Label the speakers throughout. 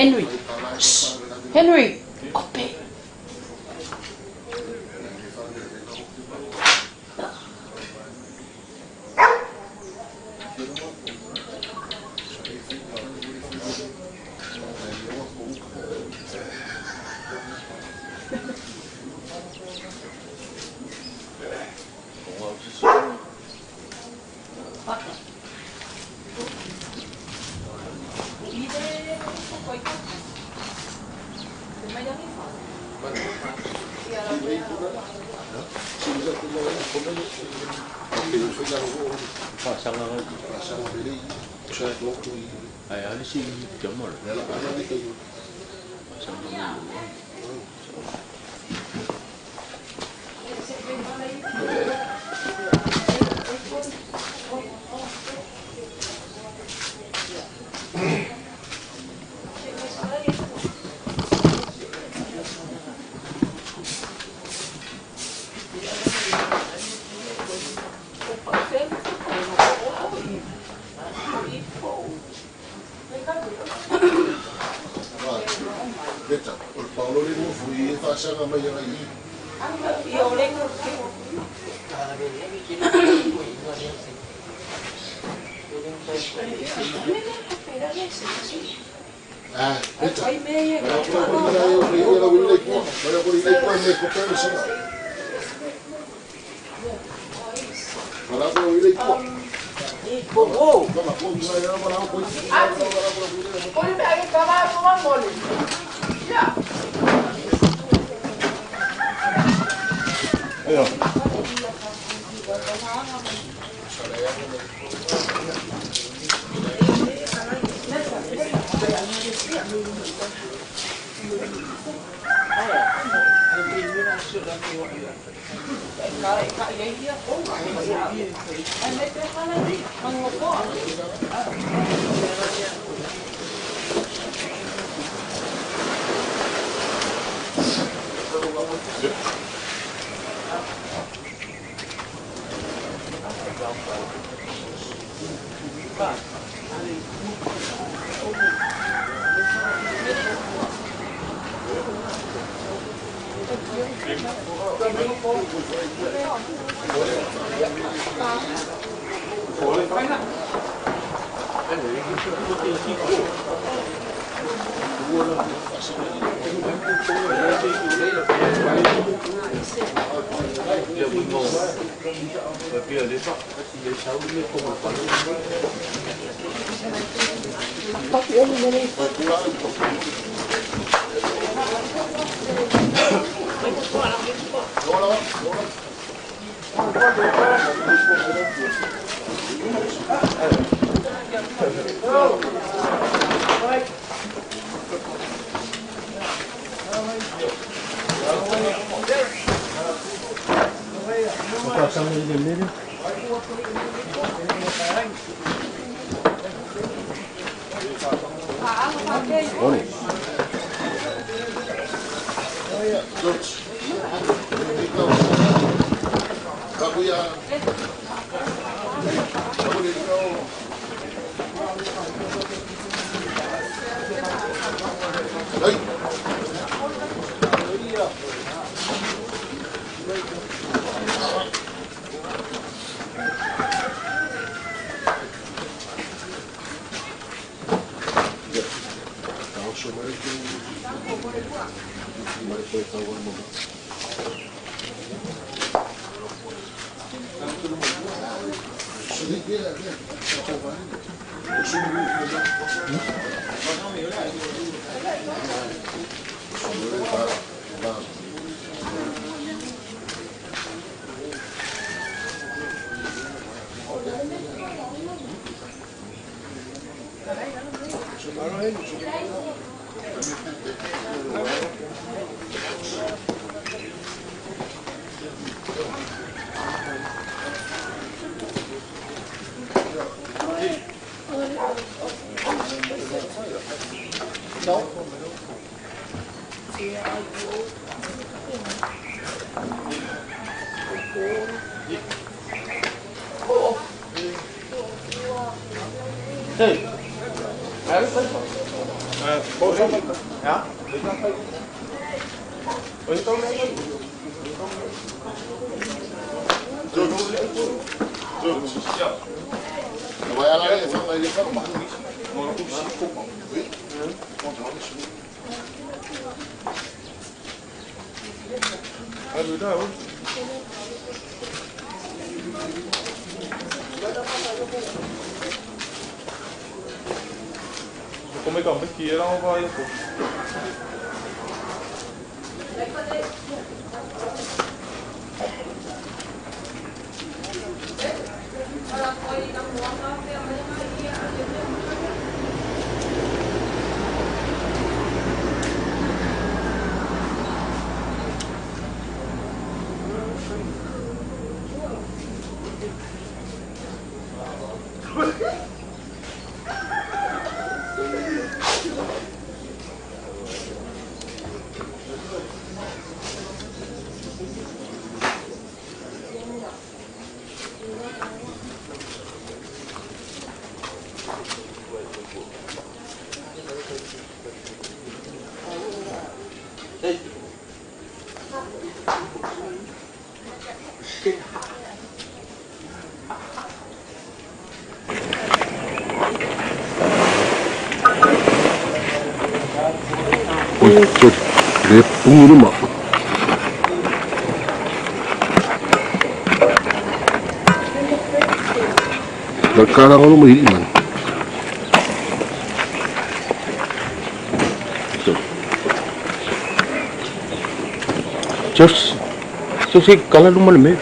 Speaker 1: Henry. Shh. Henry. Ope.
Speaker 2: Oi, sorry. Le pungi luma. Nagkarang ano mahilig man. So. Just, so si kala luma le me.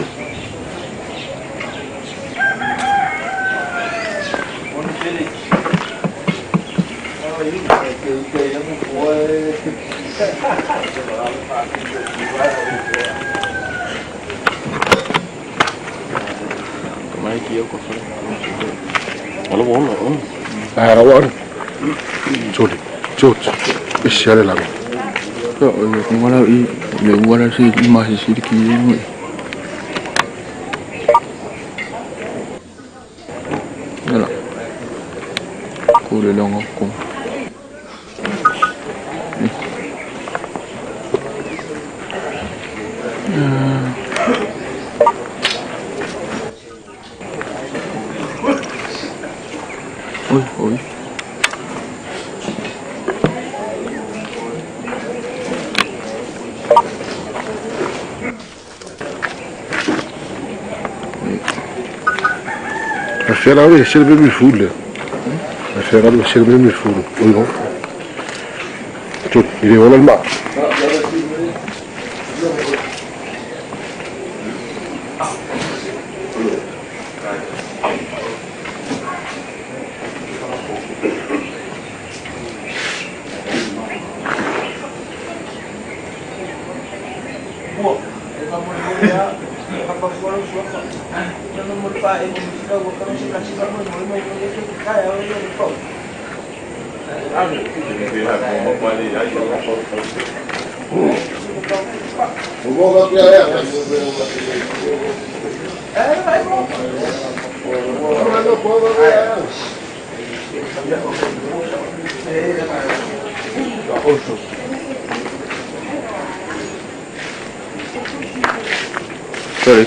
Speaker 3: Ôi, ôi.
Speaker 2: الشارع الشارع بيرمي الفول. الشارع الشارع بيرمي الفول. ويغو. شوف اللي ولا الماء.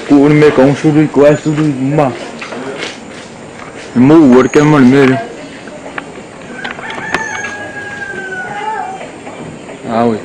Speaker 3: Kun me kong suru ko suru ma. Mo work man mere. Ah oui.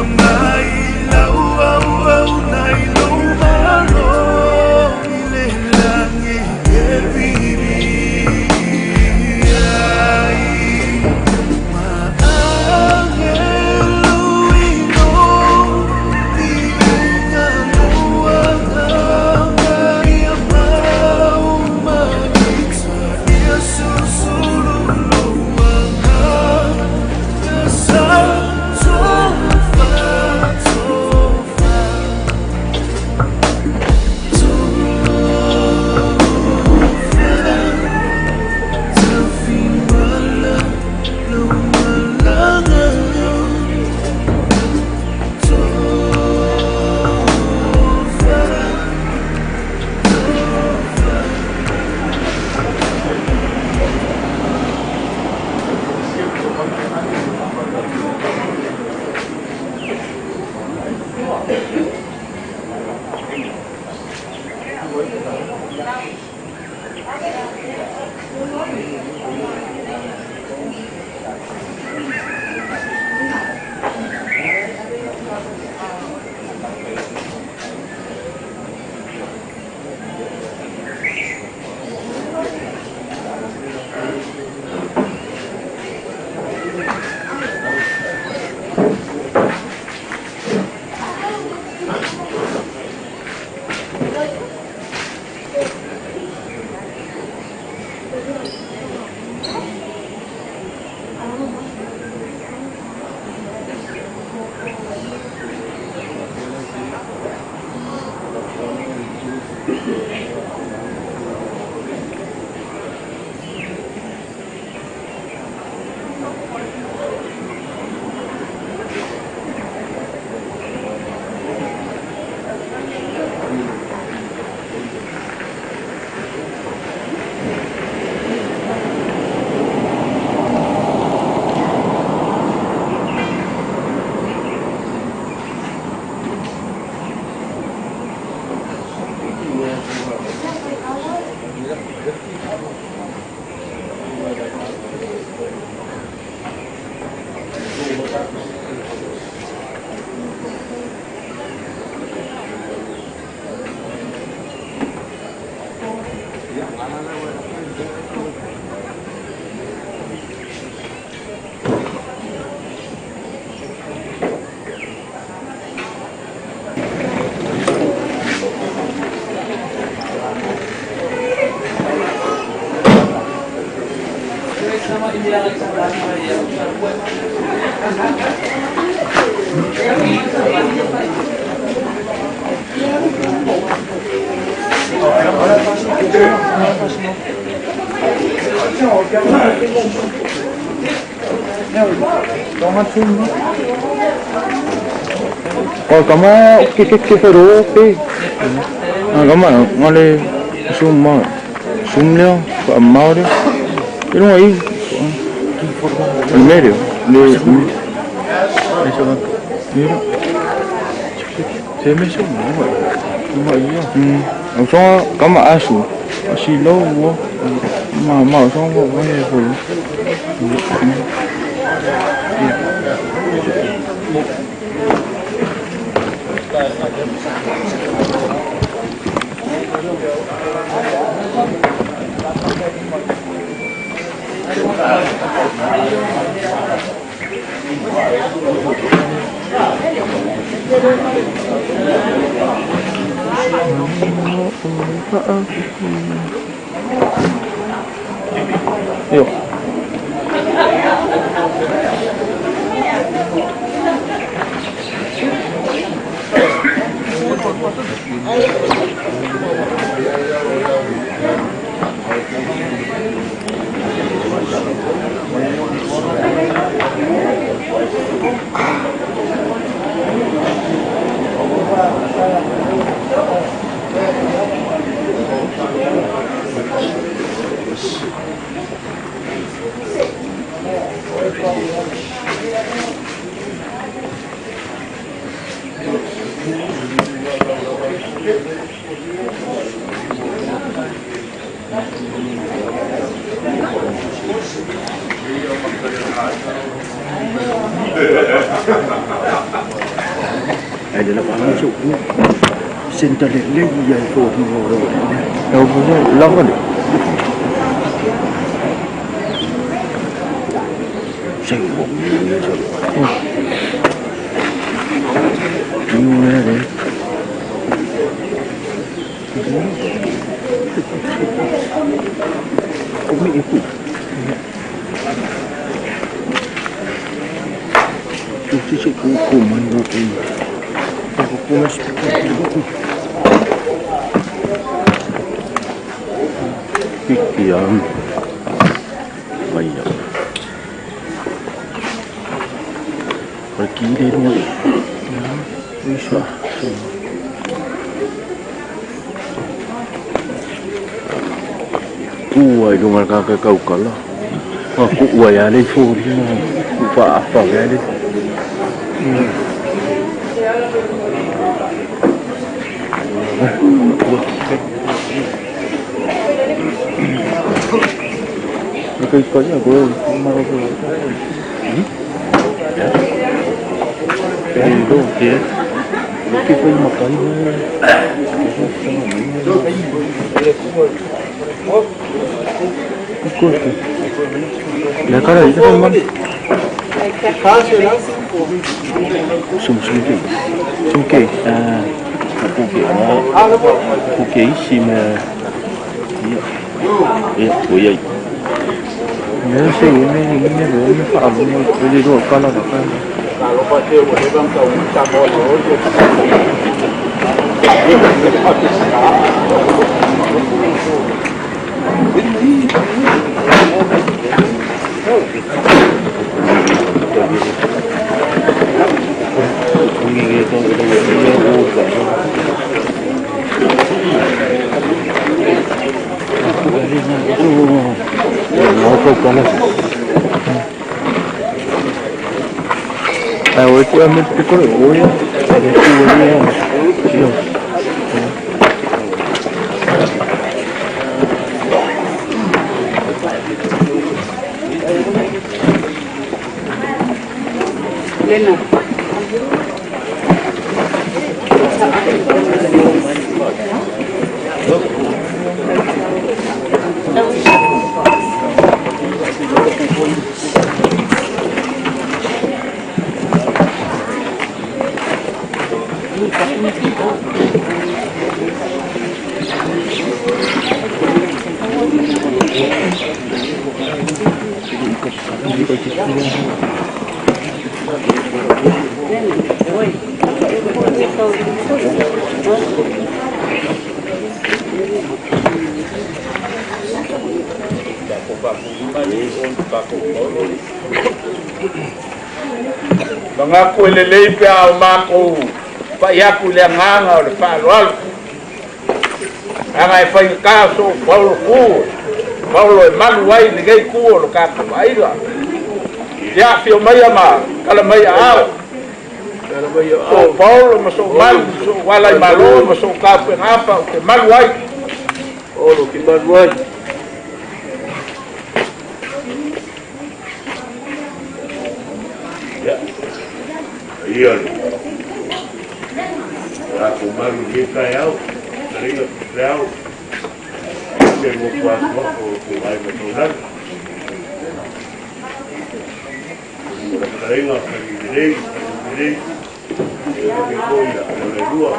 Speaker 4: Mai lau
Speaker 3: Ờ, cảm ơn cái cái đồ cái cảm ơn ngon lên xuống mà xuống leo có máu đấy cái đúng rồi medio le 我说干嘛阿叔，是老我，嘛嘛说我也会。 哟。Ai, o ia, e
Speaker 1: Lena.
Speaker 4: Magaku e lelei pe a o mākou pa'iaku i le agaga o le fa'aloalo aga e faigatā so'u paulo ku paulo e malu ai lenei ku o lo tatou aiga te a'afio maia ma tala mai aao so'u paulo ma so'u malu so'u ala i malo ma so'u tapuegapa ou te malu ai
Speaker 5: Olo ki malu ai.
Speaker 6: Ia le latou malu i lenei taeao, taleiga le ao, se ua kuatuafu o kou aiga taulagi. O le fetalaiga Faliulelei, Faliulelei, ia faapea foi ia Leolelua.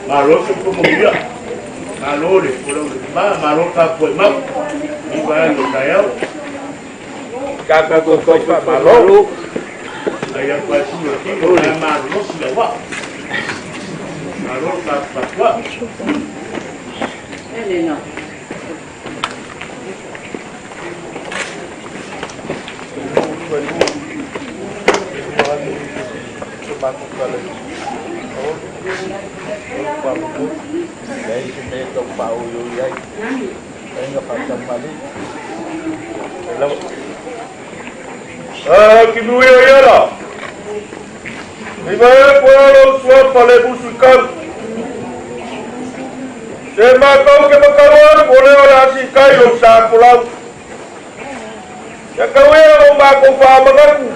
Speaker 6: Malo se manuia, malo le folau le ma, malo tapuai mau, i vaeagi o taeao.
Speaker 4: Tatou fai fa'amalo.
Speaker 6: Ai atu ai sulu le tino, ae malolosi lau vaa. Malo le tapuai.
Speaker 1: Elena.
Speaker 4: Kimu ia ia la. I mai po lo sua pa le busu kau. Se ma kau ke makaroa ko le ora si kai lo sa ko lau. Ya kau ia o ma ko fa magaku.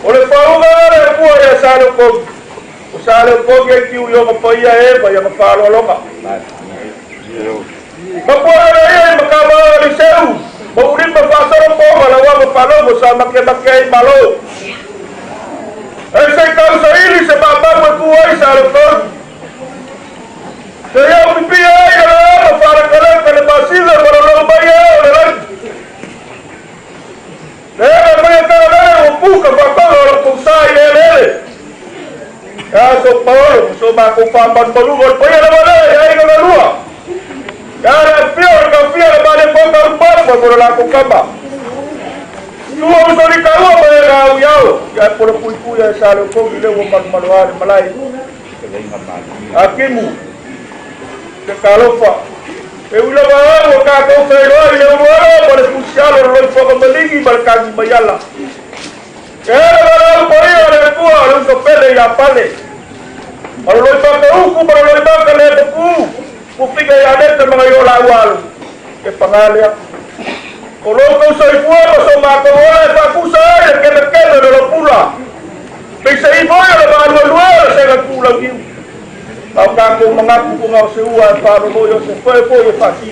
Speaker 4: O le fauga le pua ia sa le ko. O sa le ko ke ki u yo ma pa ia e pa ia ma fa lo longa. Ma pua le ia ma ka ma le seu. Ma uri ma fa sa lo ko ma la wa ma fa lo mo sa ma ke ma ke ma lo. E se kau sa ili se ma ma ma ku ai sa le ko. Se ia pipi ai ia la ma fa la kala ka le masila ma lo ma ia o le lan. Le ma ia ka le o puka fa pa lo ko sa i le le. Ya so Paolo so ma ko fa ma ma lu ko ia la ma le ia i ka lua. Ya le fio ka fio le ma le ko ka pa pa ko la ko kamba. Tua o sori ka ua ma e rau iau. Ia pora pui pui ia sa le ko le o ma ma lo malai. Akimu. Te kalofa. E ula wa o ka ko fe lo i le ua ma le pusialo lo fo ka maligi ma le kangi mayala. E le wa lau po ia le pua le uso pele ia pale. Ma lo fa ka uku ma lo fa ka le pu. Ku fika ia le te mga yo la walu. Ke pangalea. O lo kau sa ifua ma so ma ko ola e fakusa ai le kele kele le lo pula. Pe se i boia le ba lua lua le se ka kula kiu. Au ka ko mga ku ko ngau se ua e pa lo yo se foi foi e fasi.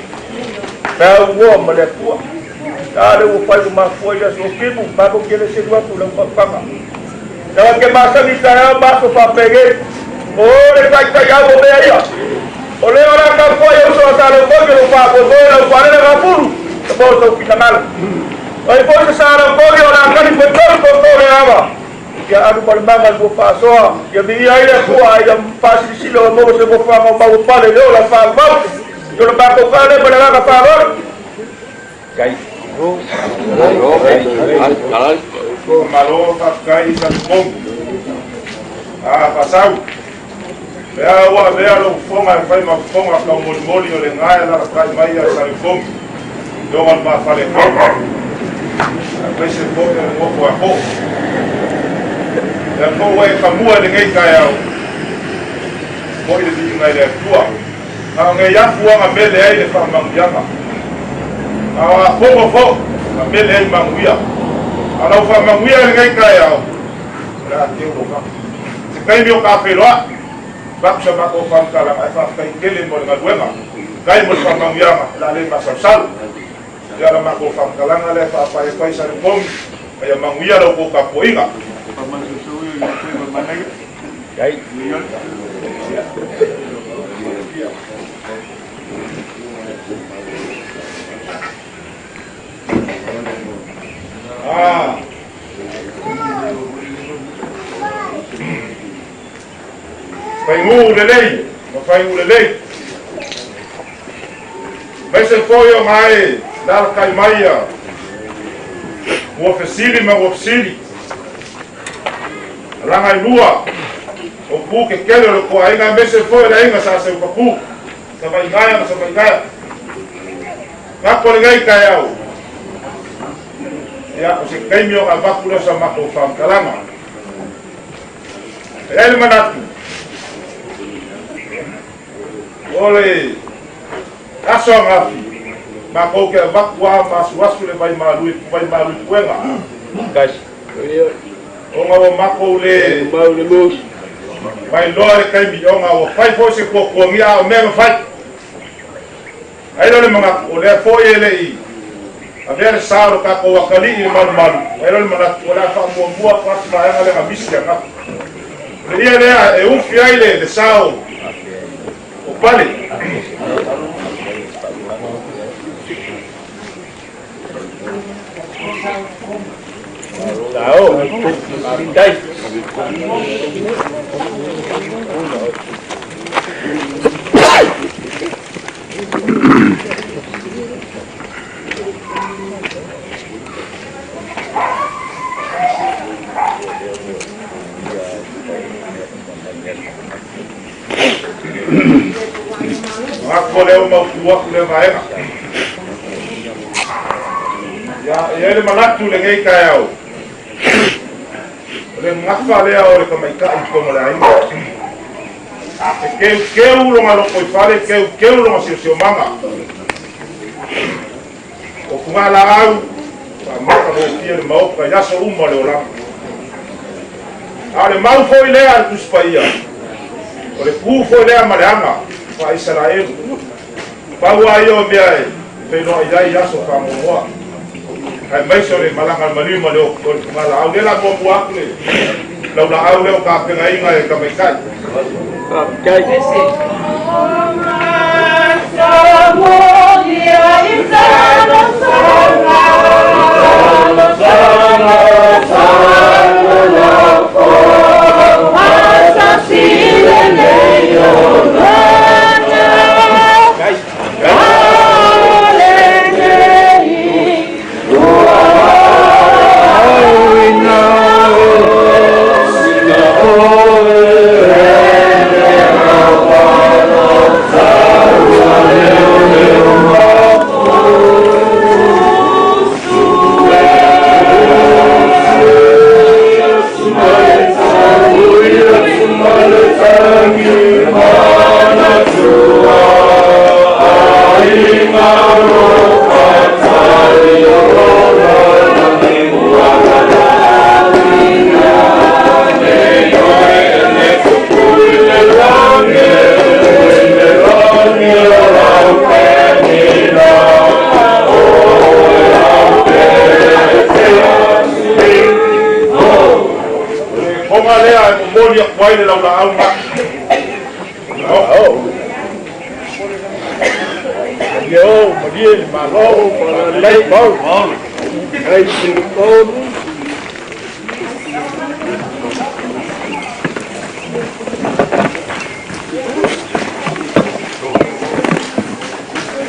Speaker 4: Pe au ma le pua. Ta le u fai ma foi ya so kimu pa ko kele se lua tu le pa panga. Ya ke ma sa ni ta ma so fa pege. O le kai kai au me ia. O le ora ka foi eu so sa le ko ke lo pa ko lo lo pa le ka pulu. Te po so kinangalo. Ai foi se sa le ko o la ka ni ko ko ko le ava. Ia alu ma le maga le faasoa ia viia ai le Atua ia faasilisili o maua se nofoaga o mau pale le ola faavavau i ona matou kale ma le agaga faaaloalo.
Speaker 6: Malo faafetai i Salefou. A faasau. Lea ua avea lou fofoga e fai ma fofoga taumolimoli o le gae alalatai mai ia Salefou i loga le mafale. Aemaise foi o le nofo a koo. Lea foi ua e tamua i lenei taeao, momoli le viiga i le Atua. Na o nei afu lava na mele ai le faamanuiaga. A o afoga foi na mele ai manuia. A o lau faamanuia i lenei taeao, o le a teu lou fatu. Se taimi o ta feiloai, avatu sa matou faamatalaga, ae faafetai tele mo le galuega. Faafetai mo le faamanuiaga, o le a le masalosalo. Ia la matou faamatalaga lea e faapai atu ai Saletogi, ma ia manuia la outou tapuaiga. Ah. Faigū lelei ma faigū lelei. Aemaise foi o gae le alakai mai a ua fesili ma ua fesili. Alaga i lua o pu ke kele o le toaiga, aemaise foi o le aiga sa Seufapu, Savaigaia ma Savaigaia. Gapo lenei taeao. Ia, o se taimi ona avatu lea o sa matou faamatalaga. E i ai le manatu, o le aso ananafi, matou te avatu lava ma asuasu le vaimalu vaimalu i puega. Ona ua matou le mailoa le taimi, ona ua fai foi se tuatuagia, a o mea na fai. Ai lea o le manatu, o lea foi e le i avea le sa o le tatou atalii i le malumalu, ai lea o le manatu, o le a faamuamua atu lava si vaega lea na misi ananafi. O le ia lea e ufi ai le sa o Pale. Manatu o lea ua mautu atu lea vaega. Ia, e i ai le manatu i lenei taeao, o le gafa lea o le tamaitai i totonu o le aiga. E keukeu lona lotoifale, keukeu lona siosiomaga. O fugalaau, faamatagofie le Maota i aso uma o le olaga. A o le mau foi lea a le Tusi Paia, o le tu foi lea ma le aga faa-Isaraelu. Pau lava ia o mea e feiloai ai i aso faamuamua, aemaise o le malaga a le maliu ma le o le fugalaau. Lea o le a muamua atu le laulaau lea o tapenaina e tamaitai. O le koga lea e momoli atu ai le laulaau ma.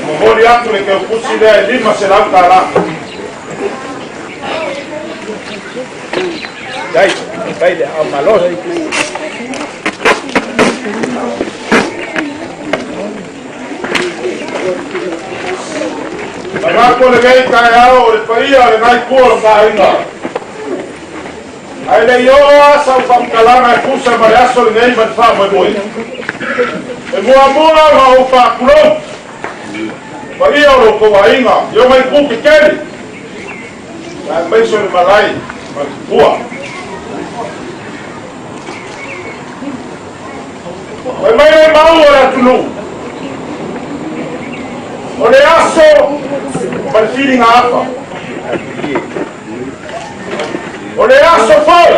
Speaker 6: Momoli atu le teupusi lea e $500. Manatu o lenei taeao o le paia o lena itu o le aiga. Ae le i oo lava sau faamatalaga e tusa ma le aso lenei ma le faamoemoe. E muamua ona ou faatulou paia o lo outou aiga i ona itu tetele, aemaise o le malae ma le tupua. Fai mai le mau o le atunuu, o le aso ma le filiga afa. O le aso foi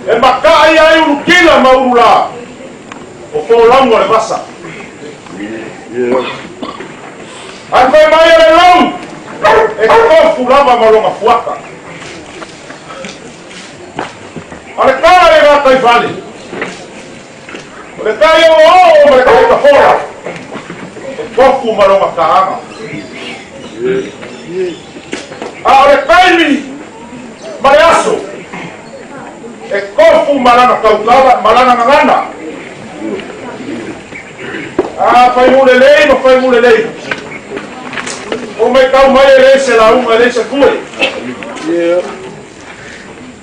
Speaker 6: e maka'i ai ulutila ma ululā o folauga o le vasa. Ae fai mai o le lou e tofu lava ma lona fuata. A o le tala i le gataifale, o le tai oooo ma le tai tafola, e tofu ma lona taaga. A o le taimi ma le aso, e tofu ma lana tautala ma lana gagana. A faigu lelei ma faigu lelei, o matau mai e le se lauga e le se tue.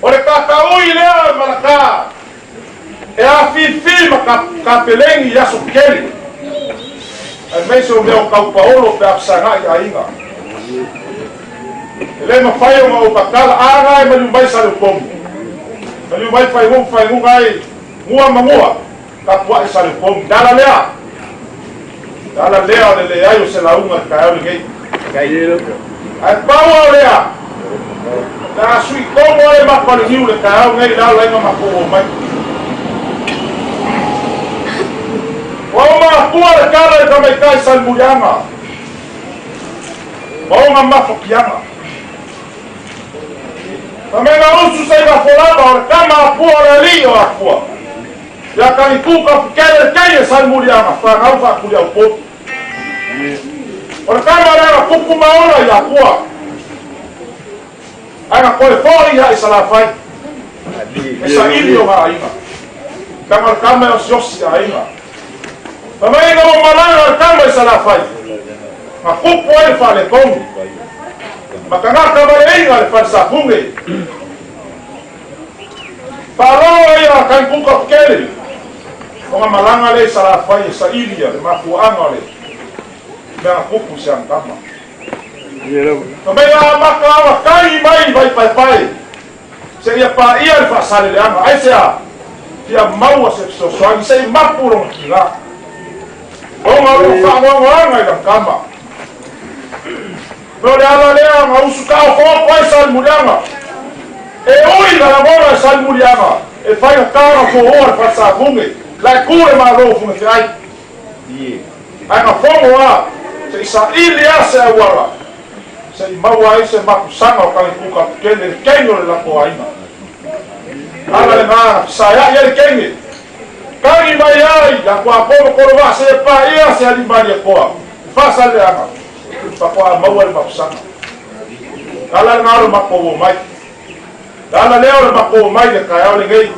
Speaker 6: O le tataui lea malaka e afifi ma kapelegi i aso tetele, aemaise o mea o taupaolo pe a fesagai aiga. E le mafai ona ou tatala aga e maliu mai Saleupolu, maliu mai faiguga faiguga ai gua ma gua tapuai Saleupolu. Le ala lea, le ala lea o le leai o se lauga i le taeao lenei. Ae pau lava o lea, pe a sui tonu ai maka o le niu i le taeao lenei i le ala ai na matou omai. Ua uma atua le tala i tamaitai Salemuliaga ma ona mafakiaga. Fai mai na usu sa i gafolava o le tama Apua o le alii o Apua. Ia talitu kafukele le teine Salemuliaga fanau faatuliaupolu. O le tama lea na tupu ma ola i Apua. Ae na toe foi ia i Salafai. E saili ona aiga. Leaga o le tama e osiosi aiga. Fai mai ina ua malaga le tama i Salafai, na tupu ai le faaletonu. Ma tagata valeaiga le fale Safune. Faalogo ia Taikuka Pukele, ona malaga lea i Salafai e saili ia le mafuaaga o le mea na tupu i se agakama. Fai mai a amata ona tai mai i Vaipaepae seia paia le faasaleleaga. Aisea? Fia maua se fesoasoani se i mapu lona tiga ona o lona faanoanoaga i lana tama. Me o le ala lea na usu taofoofo ai Salemuliaga. E ui na lagona e Salemuliaga e faigata ona fooa le fale Safune, la e tu le Malo o Funefeai. Ae na fono a se i saili a se auala se i maua ai se mapusaga o Kalikuka Pukele le teine o le latou aiga. Ala lena na fesaea'i ai le teine. Tagi mai ai ia Tuapono Kolovaa seia paia se alii Malietoa i Faasaleleaga faatoa maua le mapusaga. Ala lena o le matou omai. Le ala lea o le matou omai i le taeao lenei.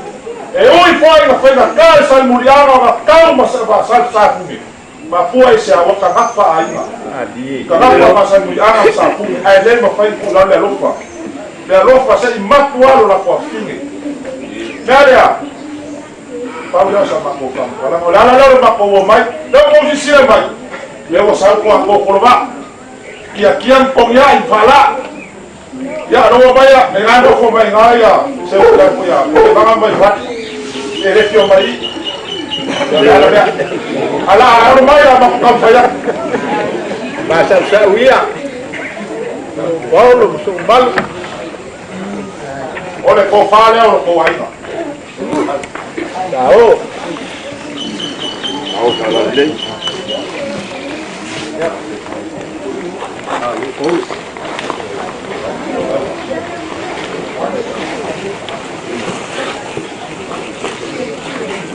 Speaker 6: E ui foi ina faigata le Salemuliaga ona tau ma Safune, mafua i se ua tagafa aiga. Tagafa ma Salemuliaga ma Safune, ae le mafai ona tuulau le alofa. Le alofa se i mapu lava lo latou afafine. Mea lea, pau lea o sa matou faamatalaga. O le ala lea o le matou omai, lea ua tou silasila mai, lea ua sau Tuatua Kolovaa, kiakia ma togiai ma faalaa. Ia, lou mai ia, me nga nofo mai nga ia, se o kai ia, ko te vanga mai fati, e le fio mai i. Ia, le ala mea. Ala, alo mai a maku kau whai atu.
Speaker 4: Masausau ia. Paolo ma Suumalu.
Speaker 6: O le tofa lea o lo tou aiga.
Speaker 4: Sao.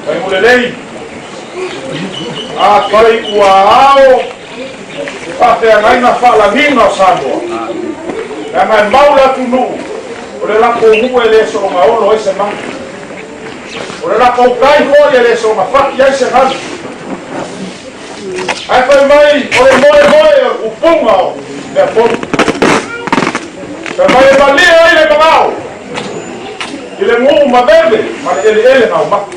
Speaker 6: Fai lelei. Afai ua ao le faafeagaiga faalagiga o Samoa, leaga e mau le atunuu, o le latou nuu e le soona olo ai se maga. O le latou tai foi e le soona fati ai se galu. Ae fai mai o le moemoe o le upuga o mea fou. Fai mai e malie ai le magao i le guu maveve ma le eleele gaumata.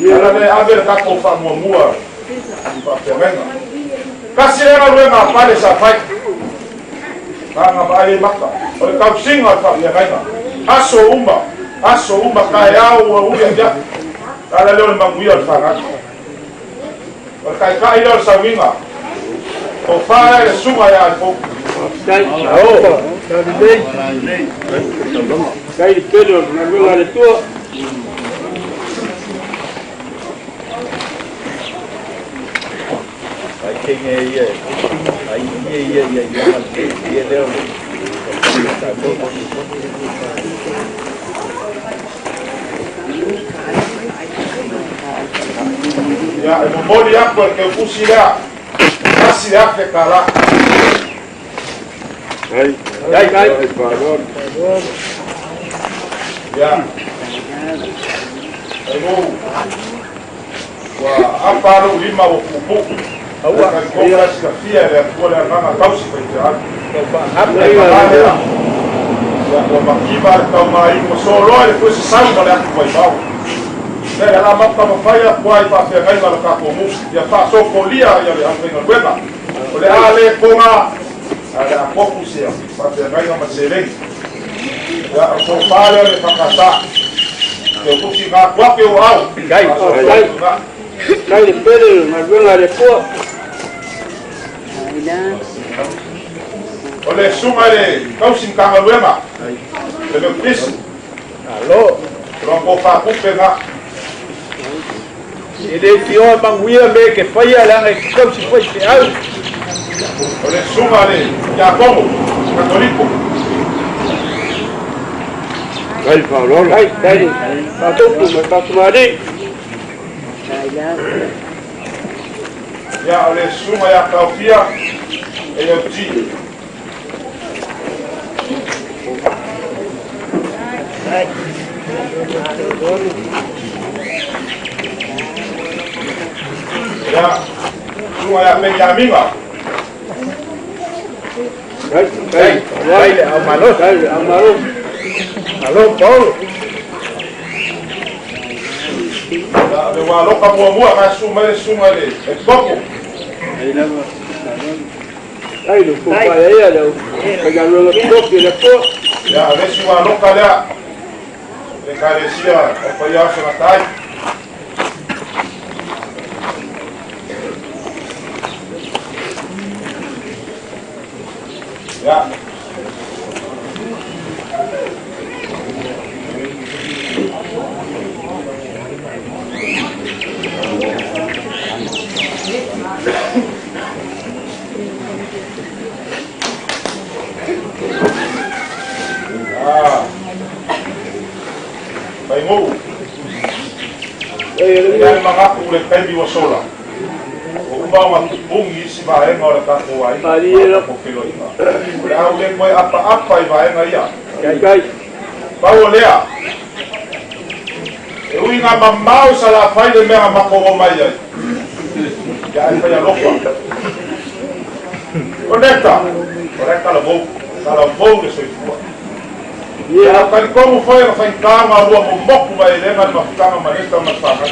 Speaker 6: Ala lea e ave le tatou faamuamua i faafeagaiga. Tasi lea galuega a Pale sa fai. Aga vaai ai maka. O le tausiga o le faafeagaiga. Aso uma, aso uma, taeao ua uli afiafi. Ala lea o le manuia o le fanau. O le taitai lea o le sauiga. Tofa e le susuga ia Aifou.
Speaker 5: Kai le pele o le galuega a le Atua.
Speaker 6: Ia, e momoli atu e le teutusi lea, $1,000. Ia, Aigou, ua apa lou lima ua puupuu. Ae talitonu la e silafia e le Atua le agaga tausi faifeau. Ia, ua mativa le taumāiu ua soloa i le fuesasau ma le atu vaivao. Ia, e ala matamafai atu lava i faafeagaiga a le tatou nuu, ia faasopolia le aufaigaluega. O le a le toga, ae o le a tofu se faafeagaiga ma seleni. Ia, o le tofa lea o le EFKS. Teutusi ina atu ake o au, faasoasoa atu ina.
Speaker 5: Kai le pele o le galuega a le Atua.
Speaker 6: O le susuga i le tausi Matagaluega, le Metotisi, o lona tofa tupe lena.
Speaker 4: E le fioa manuia me ke faia leaga e tausi faifeau.
Speaker 6: O le susuga i le Tiakono Katoliko.
Speaker 5: Kai, kai le faatautu ma le faatumālii.
Speaker 6: Ia, o le susuga ia Taofia AOG. Ia, susuga ia Peniamina.
Speaker 5: Kai, kai,
Speaker 4: Kai le aumalosi.
Speaker 5: Kai le aumalosi.
Speaker 4: Malo Paolo.
Speaker 6: Ia, o le ua aloka muamua na susu mai le susuga i le Epikopo.
Speaker 5: Kai le fofaia ia le aufaigaluega totofi a le Atua.
Speaker 6: Ia, o le isi ua aloka lea, le Ekalesia o Paia o Segatai. Ia. Ah. Faigou. E i ai manatu le taimi ua sola. Ua uma ona tupugi isi vaega o le tatou aiga ma le tatou feiloaiga. O le a ou le toe apaapa i vaega ia. Pau o lea, e ui ina mamao i Salafai le mea na matou o mai ai, ia ae fai alofa. O Neta, o la e talavou, talavou le soifua. Ia talitonu foi ona faigata ona lua momoku mai lega le mafutaga ma Neta ma le fanau.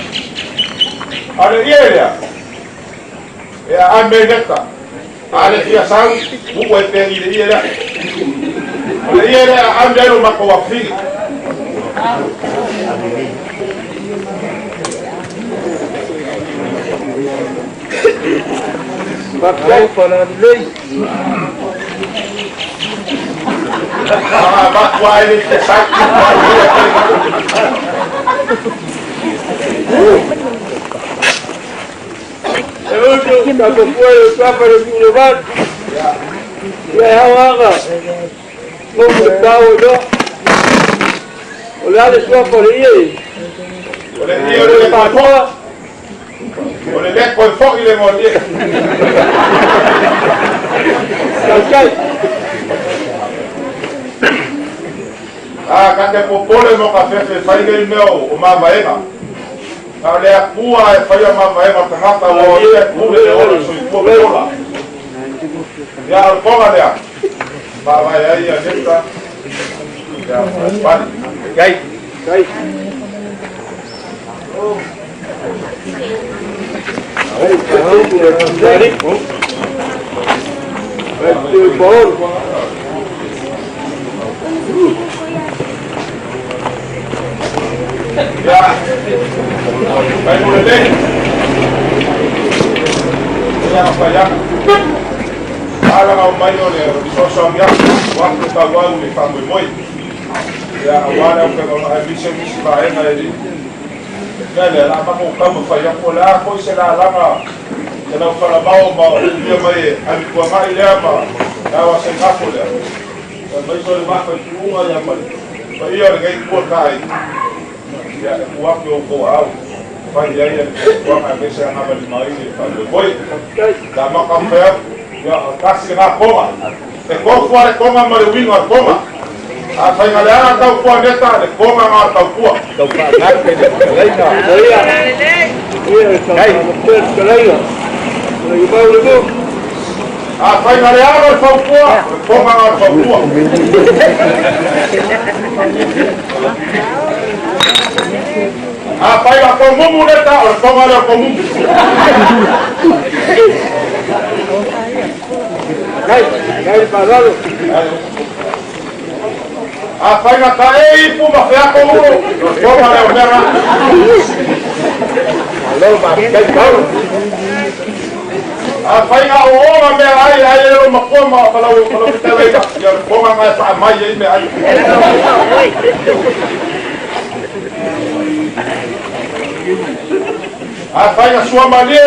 Speaker 6: A o le ie lea, e aame ai Neta, a le fia sau, uu ai pea i le ie lea. O le ie lea e aame ai lo matou afafine. A avatu lava e le fia sau.
Speaker 5: E utu tatou fua i le suafa o le Tuulevalu. Ia e ao aga lomu le pao i loa. O le a le suafa o le ie?
Speaker 6: O le ie o le
Speaker 5: Patoa.
Speaker 6: O le le toe foi le igoa o le ie.
Speaker 5: Tautai.
Speaker 6: A ta te popole mo ka fefe fai nei mea o mavaega. Na o le Atua e faia mavaega o tagata, ua o Ia e pule le ola, le soifua ma le ola. Ia, o le koga lea, mavae ai ia Neta, ia, Pali.
Speaker 5: Gai. Gai.
Speaker 6: Ia, fai mo lelei. Ia, fai atu. Ala ngau mai o le fesoasoani atu, ua atu le tauau i le faamoemoe. Ia, aua le aufaigaluega, aemaise o nisi vaega e le i. Mea lea, o le a matou taumafai atu, o le a foi se lalaga se laufalamao ma uia mai e avituagai lea ma le ao asaigafo lea. Aemaise o le vaa faituuga ia ma le paia o lenei itu o le taaiga. Ia, e tuu atu i outou aao fai ai le fuafuaga aemaise agavalimaina ai le faamoemoe. La maka fai atu, ia, o tasi lena koga. E tofu lava le koga ma le uiga o le koga. A faigaleaga tautua neta, le koga na o le tautua. A faigaleaga le fautua, o le koga na o le fautua. A fai la komumu neta, o le koga lea o le komumu. A fai na ta e ipu ma feako ulo, o le koga lea o mea na. A fai na o ona mea ai, ai e lo makoa ma malau malau fetalaiga, ia o le koga na e faamai ai mea ai. A fai na sua malie,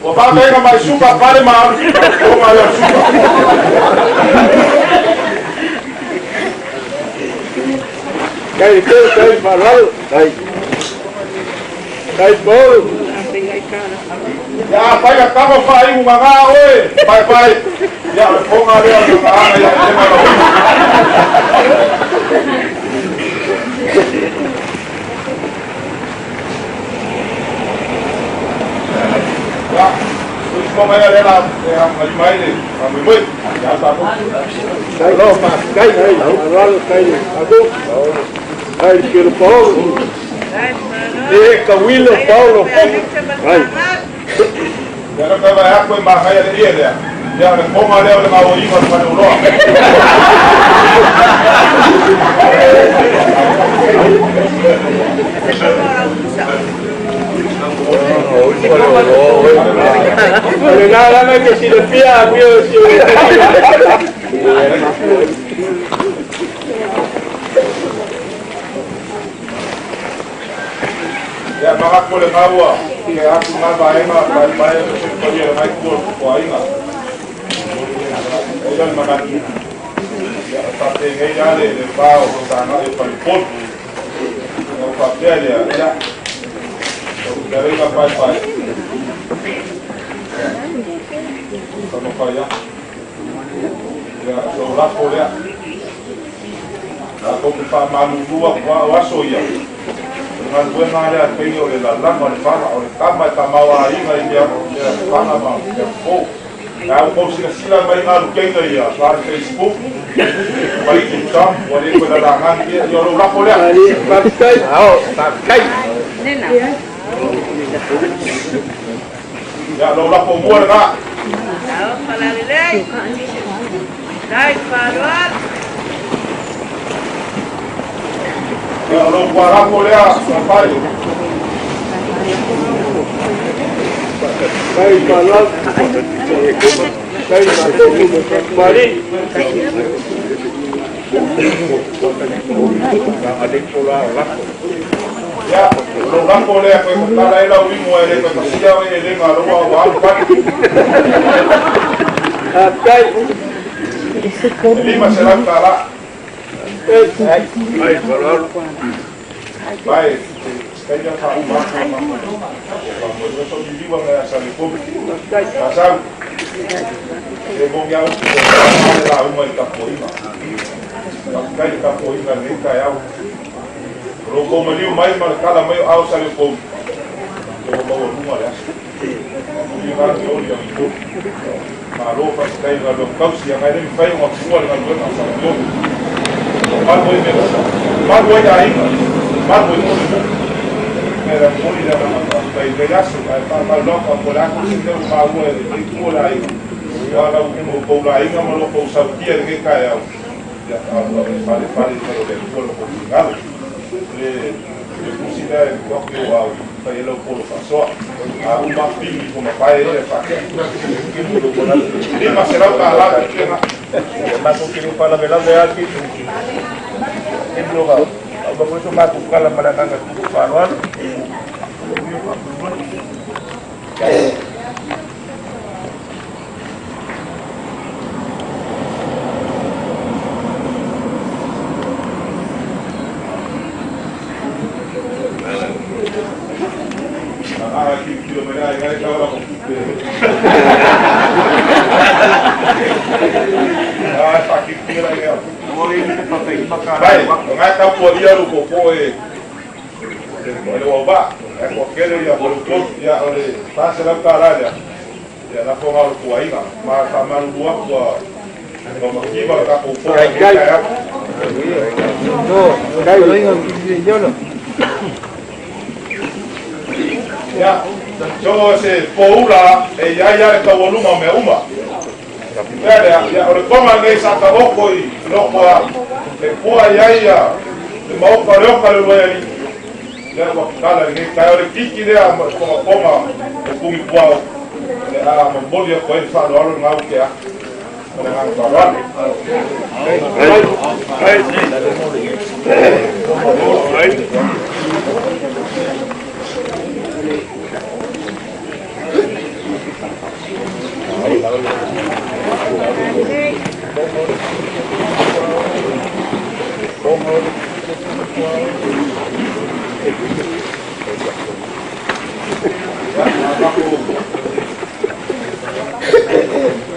Speaker 6: ua vavega mai suka pale ma alu, o le koga lea o le suka. Ia a fai na tago faaigu gaga oe, paepae, ia o le koga lea o le mataaga ia te ma lau. Ia, usufono ia lea la e agalima ai le faamoemoe. Ia tatou. Ia na ka vai aku e magaia le ia lea. Ia o le koga lea o le gaoiga o le faleoloa. Ia manatu o le gaua ke atu ngā vaega paepae o se paia le ngai tua o aiga. E ia le manatu. Ia o faapengei la le le va o tāngai o Falepolu. Ia o faapea lea, ia o fetalaiga paepae. Taumafai atu. Ia lou lafo lea. Tatou te faamalulu atu a o aso ia. O le galuega lea a pei o le lalaga o le fala, o le tama e tamaoaiga i mea mea fana ma mea fofo. Ae ua tou silasila mai galukeina ia la le Facebook ma le TikTok, ua le toe lalagani ia, ia o lou lafo lea. Ia lou lafo mua lena. Ia o lou tualafo lea, papai. Ia, o lou lafo lea koe tatala ai lau igoa e le toe pasia oe e lega loa ua alu pali. E $500. Vai, taimi faauma atu ma faamoemoe souliliu aga ia Salepolu. Asau, e moni a upu e le lauga i le tapuaiga. Faafetai i le tapuaiga i lenei taeao. O lou tou maliu mai ma le tala mai o ao Salepolu. Ua maualuga le aso. Manuia la le oli agitonu. Malo faafetai i le galuega tausi aga e le mafai ona fua le galuega a Samatonu. Ua malu ai mea uma, malu ai aiga, malu ai foi le nuu. Mea la momoli le agaga faafetai i lenei aso ae faamalulu atu po o le a foi se mea ua maua e lenei itu o le aiga aua lau outou laina ma lo outou sautia i lenei taeao. Ia alu ave falefale i fale o le Atua lo outou finagalo. Le le tusi lea e tuu atu i ou au fai ai lau polo faasoa. A uma pigi ifo ma pae ia e faatea. $500 le tupe lena.
Speaker 4: Matou te le faalavelave atu i loga au ma foi so matou tala ma le agaga tupu faaaloalo.
Speaker 6: Vai, ngai tapuaia lo popo e o le uauvaa, ae toatele ia faletolu, ia o le $400 lea, ia lafo na o le tuaiga, ma faamalulu atu ua ua mativa le tatou fono i lenei taeao. Ia, so se poula e i ai lava le taualuga o mea uma. Mea lea, ia, o le toga lenei sa taoto i loko a e pua i ai ia le maota o le oka le uluai alii. Lea ua tatala i lenei taeao le kiki lea ma le togatoga o Tugipuao o le a momoli atu ai le faaaloalo lena ua tea atu. Ma le agaga faaaloalo.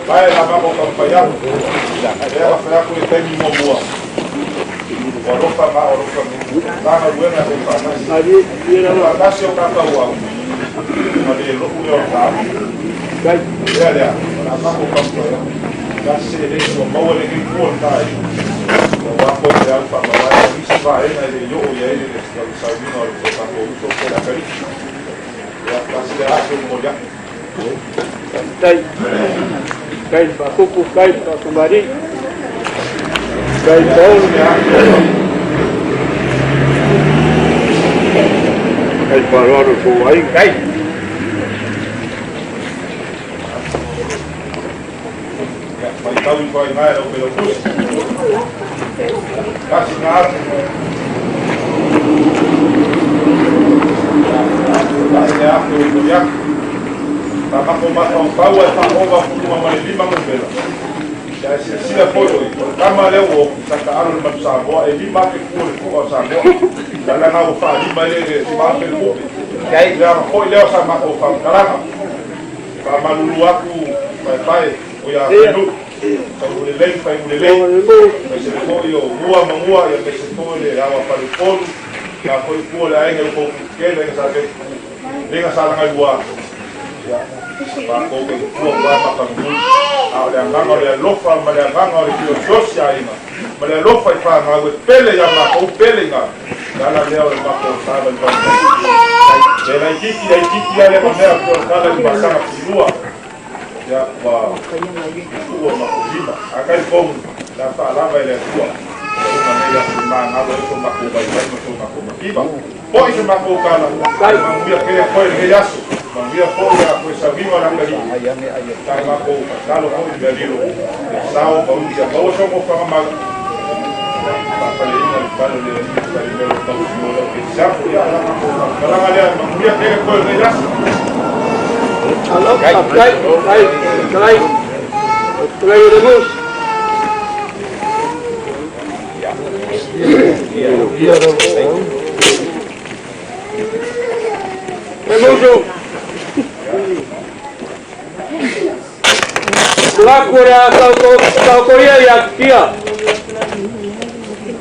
Speaker 6: Vai la mako taumafai atu. Lea na fai atu i le taimi muamua, ua alofa ma alofa la galuega e faatasi. Faatasi o tatou au, ma le lou lea o le taamu. Lea lea, o le a matou taumafai atu. Tasi seleni ua maua lenei fua o le taaiga. Aua foi le au faamavae o nisi vaega e le i oo i ai le sauniga o le tatou uso po o le atalii. Ia, tasi le aso momoli atu.
Speaker 5: Faafetai. Faafetai le faakupu, faafetai le faakamali'i, faafetai le paolo. Faafetai le faaaloalo i tou aiga.
Speaker 6: Ia, faitau ifo ai i ina e lau Failautusi. Tasi na alu. Tasi le afe ua momoli atu. Sa matou mafaufau ae faaova puluma ma le lima numera. Ia ae silasila foi oi, o le tama lea ua oti sa taalo i le Manu Samoa e 5,000 fua le fua o Samoa. Ia leaga ua faalima ai le 5,000 le tupe. Ia ona foi lea o sa matou faamatalaga. Faamalulu atu paepae o ia Fainuu, Faimulelei, Faimulelei, aemaise foi o Mua ma Mua, ia aemaise foi le Awa Faleupolu, la foi pua le aiga i kou kele aiga sa vetu, leiga sa lagalua, ia matou ke pua pa makamui, a o le agaga o le alofa ma le agaga o le fiosiosi aiga, ma le alofa i fanau e pele ia matou pele i le ala lea o le matou sa vaivai mai. E laititi laititi lava lea ma mea pei o le tala i le vasaga pilua. Ia, ua tuu o matou lima. A talitonu, le a faalava e le Atua. Ua uma nei aso i magalo ai so matou vaivai ma so matou mativa. Foi se matou tala, manuia tele foi lenei aso. Manuia foi a toe sauniga o le atalii. Sa matou tatalo foi i mea lilo, e sao ma uli ia maua so nofoaga mau. Faafaleina le fale o le Alii i le mea o lo o tausi mo lau Kerisapo. Ia, o la matou faamatalaga lea, manuia tele toe lenei aso.
Speaker 5: Malo, faafetai, faafetai, fetalai, fetalai o le Mus. Le Musu. Tulaku o le a taotoia i Atitia.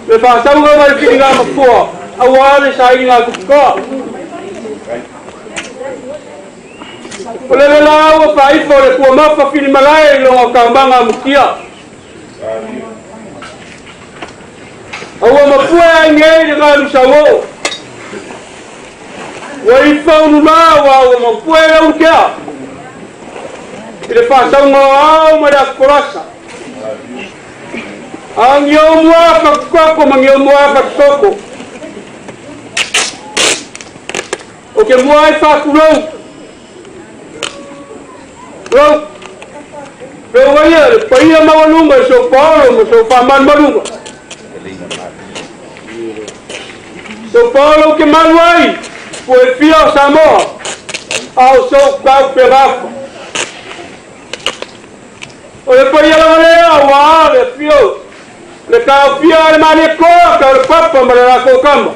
Speaker 5: Le faasauga ma le filiga mafua, aua le sailiga tuputoa. O le la ua faaifo le puamafa filimalae i loga kaumaga amutia. Aua mapue ai nei le galu sauoo. Ua ifa ululā ua ua mapue le ulukea. I le faasauga o ao ma le atukolasa. Agio mua fatukoko ma gio mua fatukoko. O ke mua ai faatulou. Lou. Lou aia le paia maualuga i sou paolo ma sou faamalumaluga. Sou paolo ke malu ai, pue fia o Samoa, a o sou kau pegafa. O le paia lava lea ua a le afio, le kaofia le malietoa ka o le papa ma le latou kama.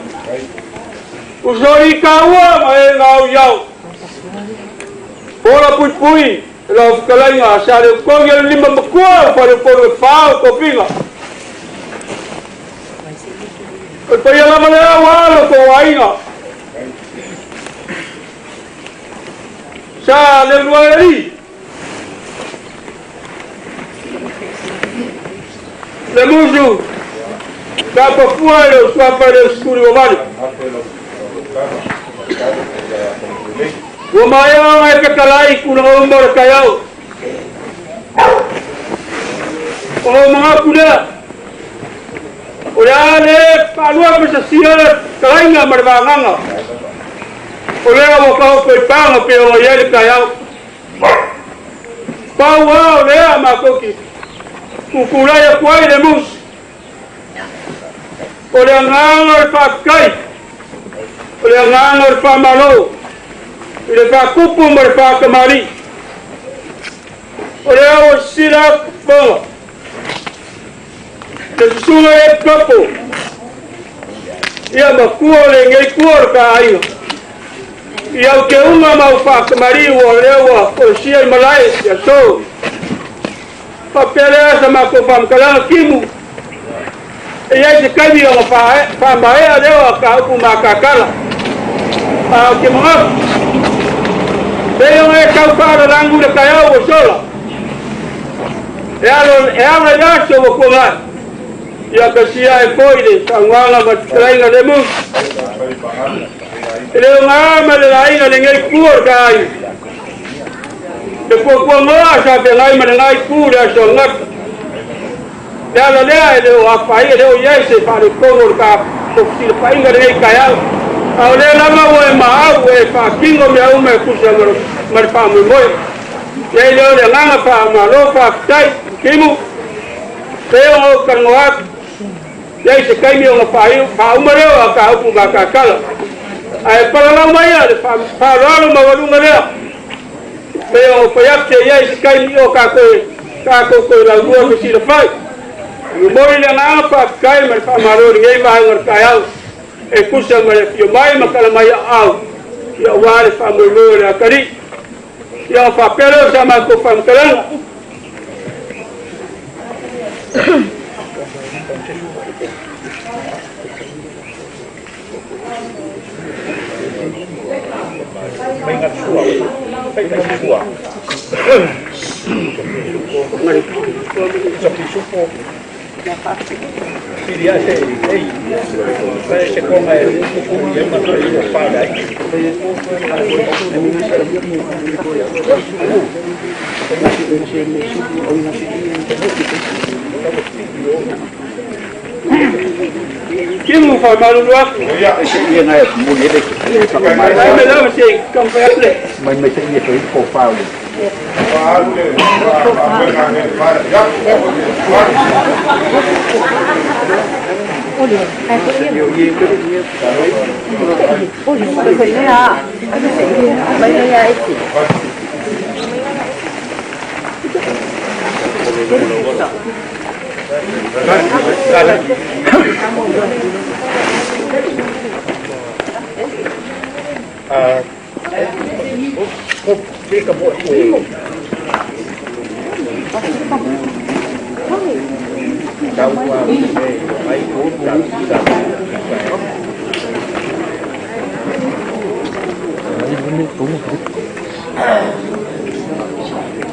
Speaker 5: Usoli kaua ma e ngau iau. Pola puipui, lau fetalaiga sa le ukogi o le lima makua o faleupolu e fā o tofiga. O le paia lava lea ua lo tou aiga. Sa le lua e alii. Le musu, sa pafua i le usuafa i le usutuli vavale. Ua maea ona e fetalai tulaga uma o le taeao. O lou manatu lea, o le a le faalua fesasia le fetalaiga ma le vagaga. O lea ua taoto i paga pei ona i ai le taeao. Pau lava o lea matou te tutulai atu ai le musu. O le agaga o le faafetai, o le agaga o le faamalo, i le faatupu ma le faatamalii. O lea ua sisila atu fofoga, le susuga i le topo, ia matua o lenei tua o le taaiga. I au teuga ma au faatamalii ua lea ua folasia i malae i aso. Faapea lea sa matou faamatalaga timu. E i ai se taimi ona faamaea lea o mataupu mataatala. A o te manatu, pei ona e tau faalalagu i le taeao ua sola, e ala i aso ua tuanai, ia tasia ai foi le saunoaga ma le fetalaiga le musu. E le o gā ma le laina lenei itu o le taaiga. Le puapuagoa sa feagai ma lena itu le aso ananafi. Le ala lea e le o afaia, e le o i ai se faaletonu o le tatou fesilafaiga lenei taeao. A o lea lava ua e maau e faatino mea uma e tusa ma le faamoemoe. I ai lea o le agaga faamalo faafetai, Timu, pei ona ou talanoa atu, i ai se taimi ona faauma lea o a ta upu mataatala. Ae palalau maia le faaaloalo maualuga lea, pei ona ou fai atu se i ai se taimi o tatou toe laulua fesilafai. E momoli le agaga faafetai ma le faamalo i lenei vaega o le taeao e tusa ma le afio mai ma tala mai aao ia aua le faamoemoe o le atalii. Ia ona faapea lea o sa matou faamatalaga. Timu faamalulu atu. Ai me lava se i taumafai atu le.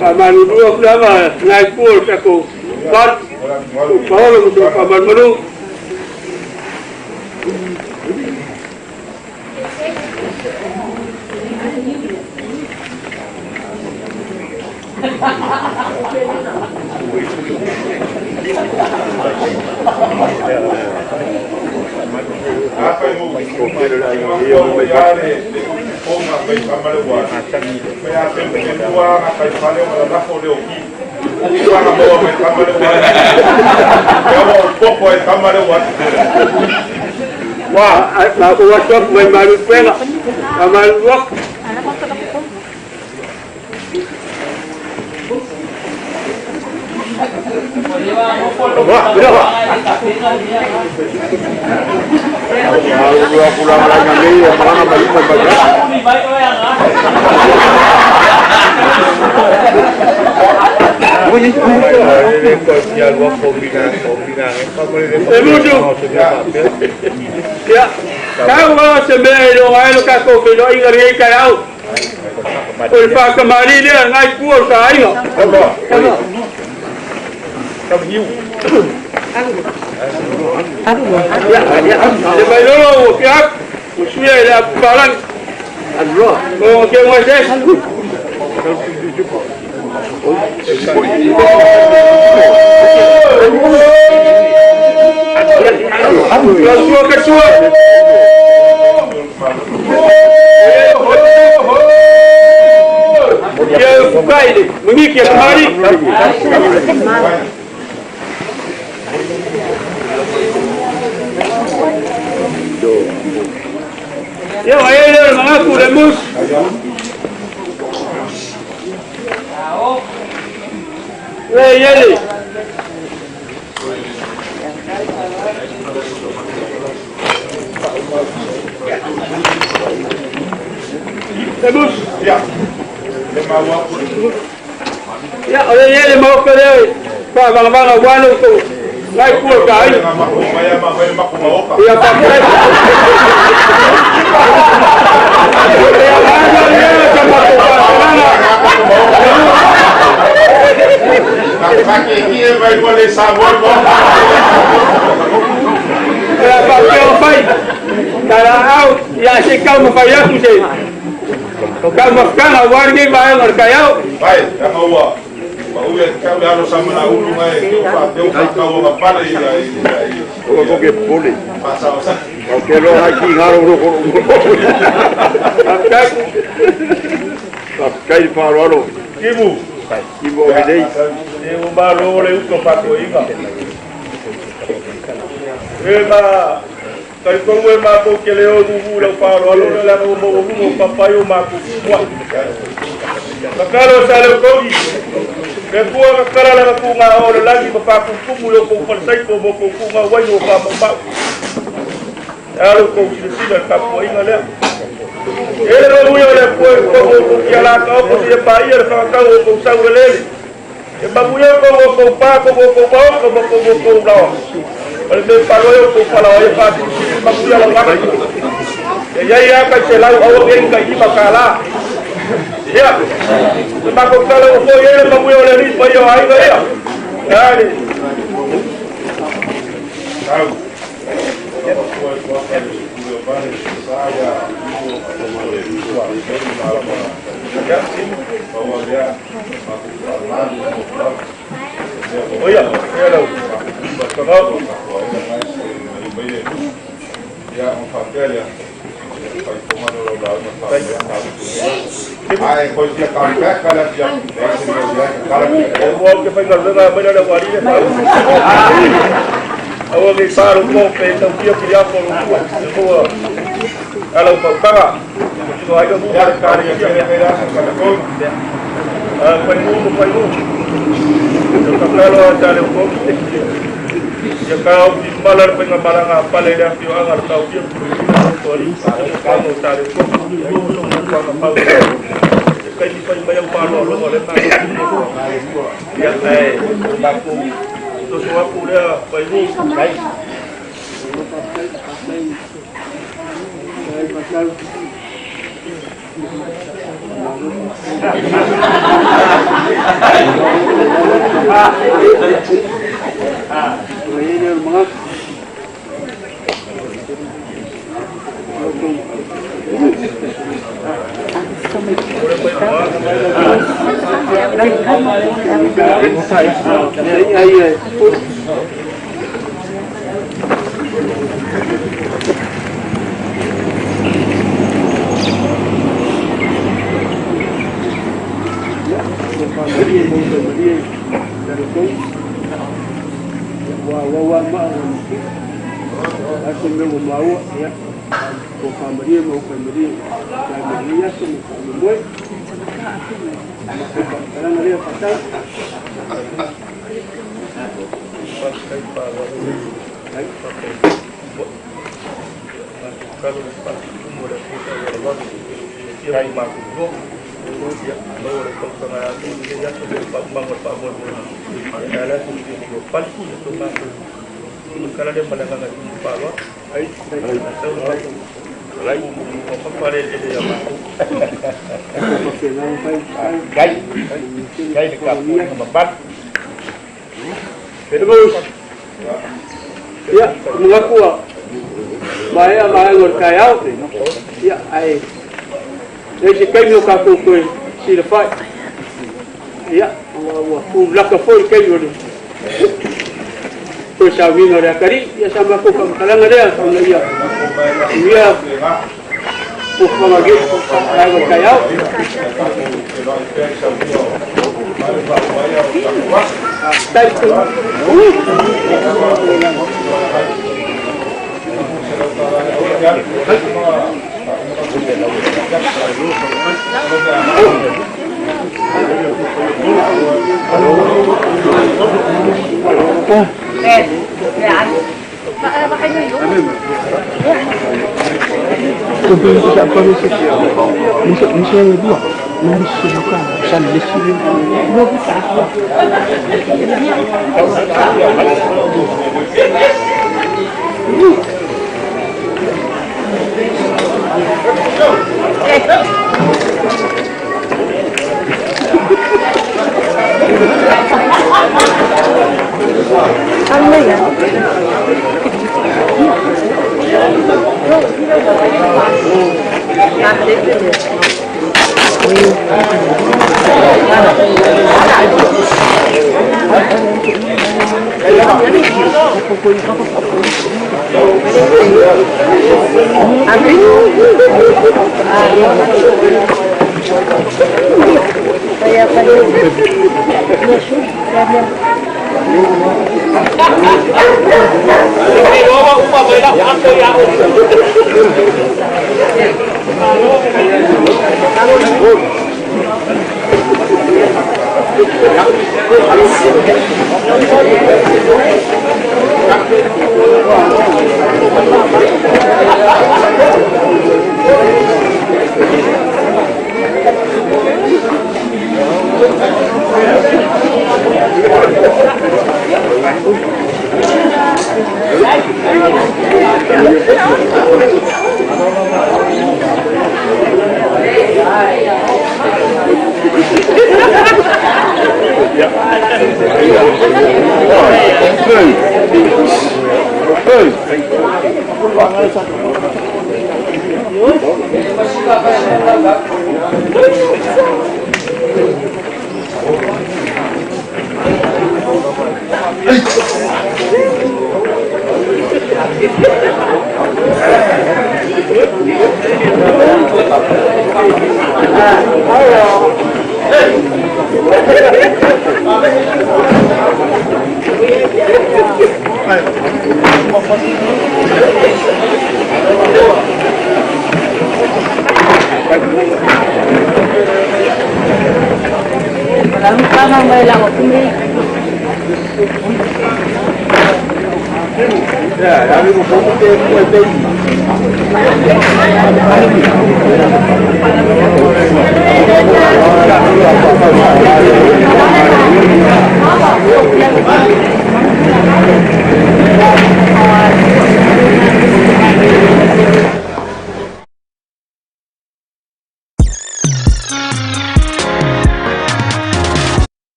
Speaker 5: Famalulu aku lava ngai ku o takou pat paolo mo so famalulu. Ia, manatu ua maea vaega o le taeao. Ia, ae leai se taimi o tatou toe silafai. Ia, ua tulaka foi le taimi o le toe sauniga o le atalii. Ia, sa matou faamatalaga lea ina ia manuia fuafuaga o lenei vaega o le taeao.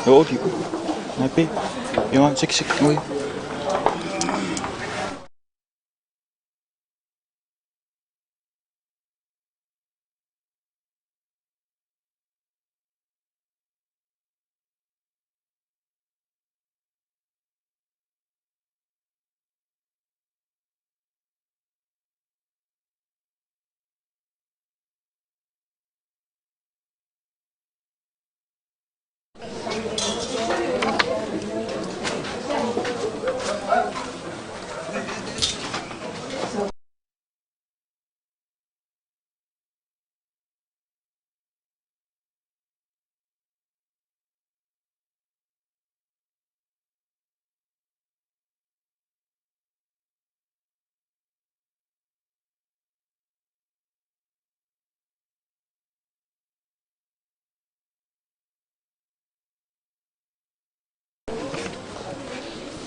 Speaker 3: Oti. Nape. Yo, sik sik. Oi.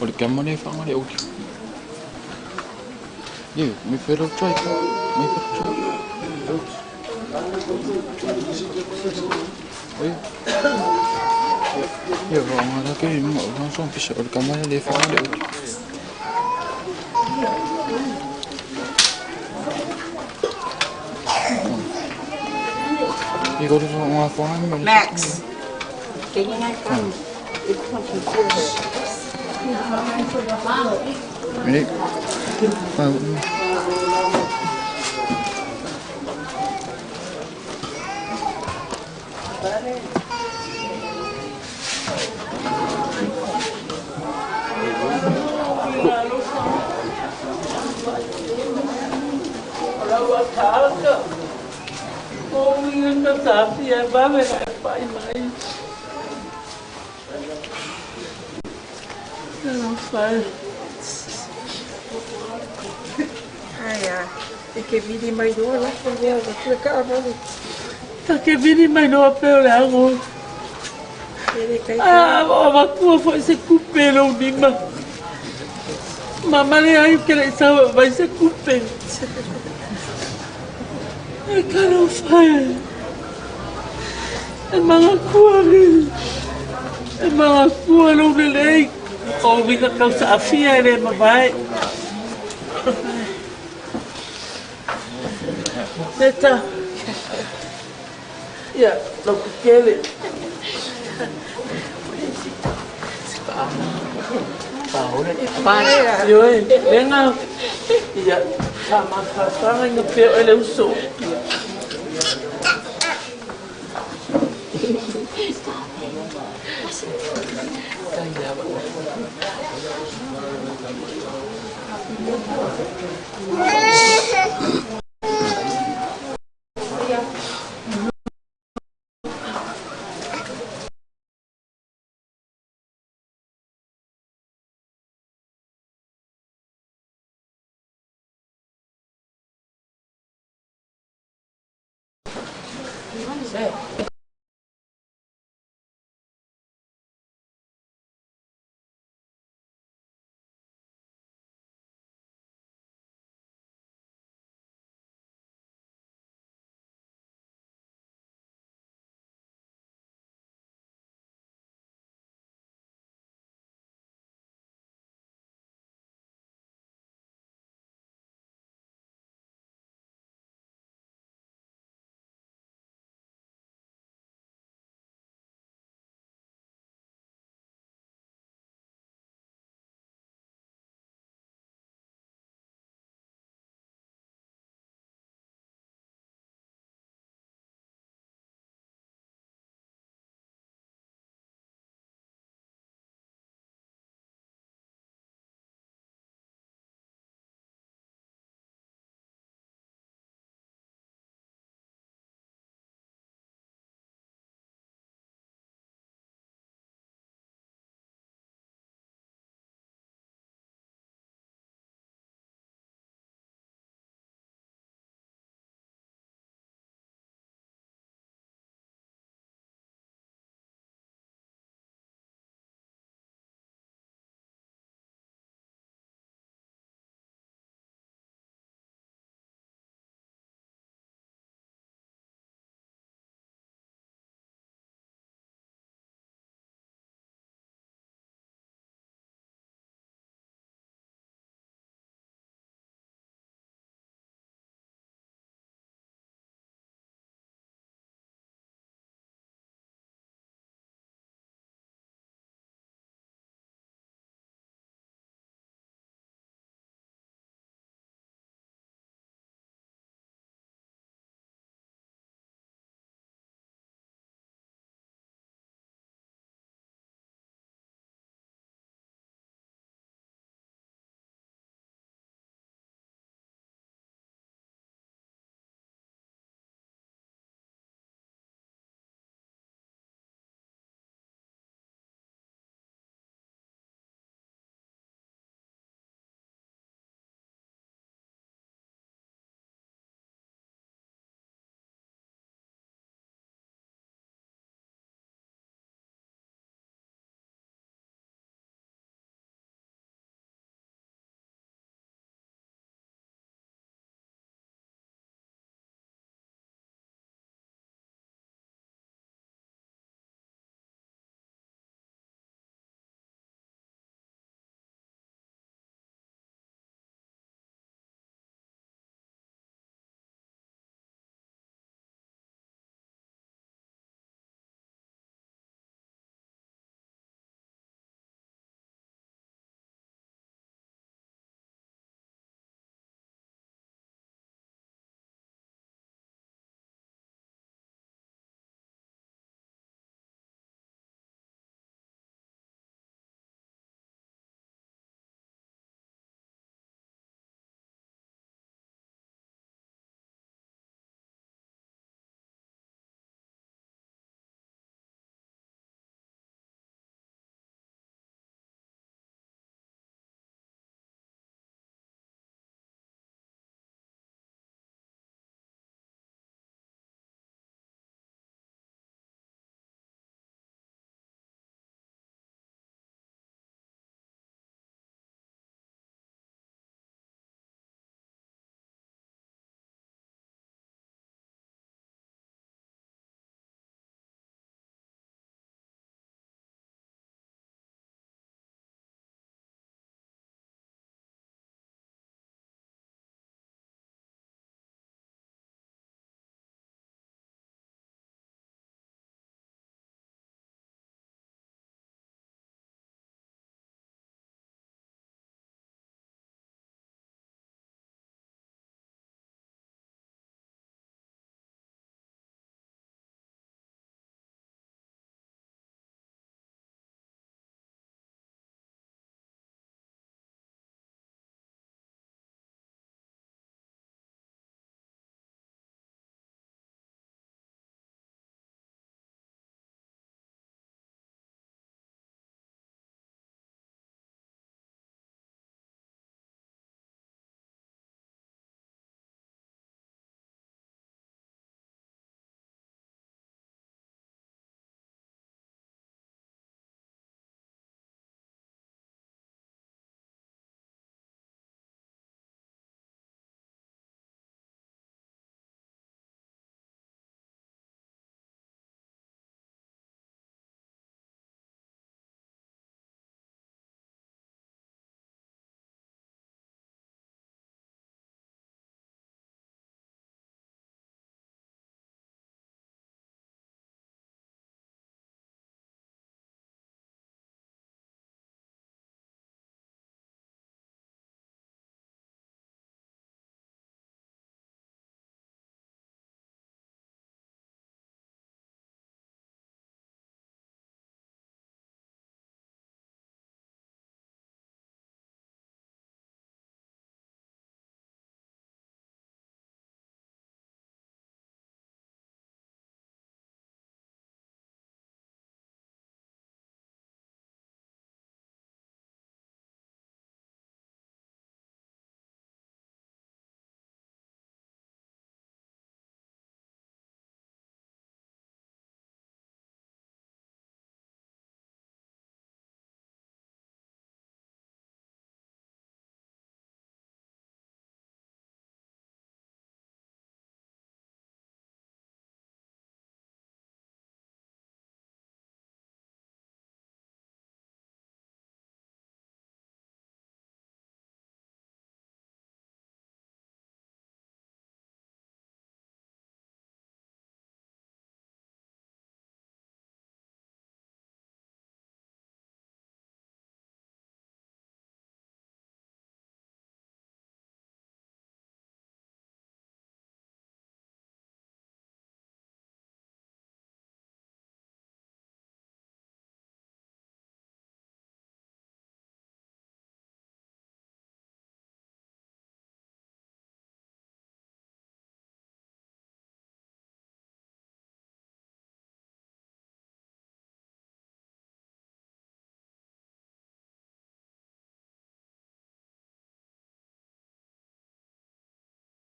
Speaker 3: O le kama le whanga le oti. Ye, me whero trai. Me whero trai. Oi. Ye, whanga la ke mo whanga son pisa o le kama le whanga le oti. Ye, ko le whanga whanga.
Speaker 7: Max.
Speaker 3: Ready?
Speaker 7: E ke vili mai loa la ko mea o te ka avale.
Speaker 1: Ta ke vili mai loa pe o le ago. Ah, o matua foi se kupe lo nima. Mama le ai ke le sa vai se kupe. E kalo fai. E mga kua le. E mga kua lo le lei. O vika kau sa afia e le mawai. Neta. Ia, lau kukele. Ioe, lenga. Ia, sa mafafanga inga peo ele uso.